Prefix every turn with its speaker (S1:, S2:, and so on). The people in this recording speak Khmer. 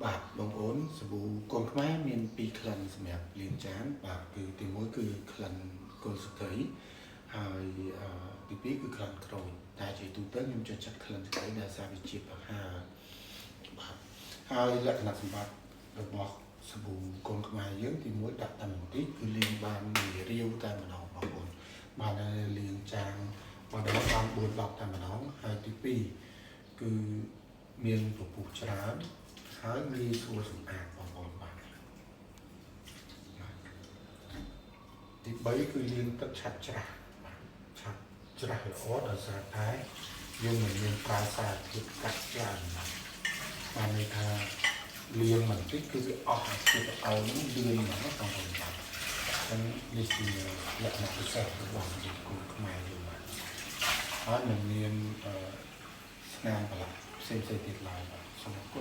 S1: បាទបងប្អូនសាប៊ូកូនខ្មែរមានពីរក្លិនសម្រាប់លាងចានបាទគឺទីមួយគឺក្លិនកុលស្ត្រីហើយអឺទីពីរគឺក្លិនក្រូចតែជាទូទៅខ្ញុំចូលចិត្តក្លិនស្ត្រីដែលសារវាជាប្រហើរបាទហើយលក្ខណៈសម្បត្តិរបស់សាប៊ូកូនខ្មែរយើងទីមួយដាក់តែបន្តិចគឺលាងបានមួយរាវតែម្ដងបងប្អូនបានហើយលាងចានបានដល់បាន4 10តែម្ដងហើយទីពីរគឺមានពពុះច្រើន ហើយងាយស្រួលសម្អាតបងប្អូនបាទទី3គឺលាងទឹកឆាប់ច្រាស់បាទឆាប់ច្រាស់ល្អដោយសារតែយើងមិនមានប្រើសារធាតុកាត់ច្រើនបាទបានន័យថាលាងបន្តិចគឺវាអស់អាជាតិអោហ្នឹងលឿនហ្មងបងប្អូនបាទអញ្ចឹងនេះជាលក្ខណៈពិសេសរបស់គូខ្មែរយើងបាទហើយមិនមានអឺស្នាមប្រឡាក់ផ្សេងៗទៀតឡើយបាទសូមអរគុណ។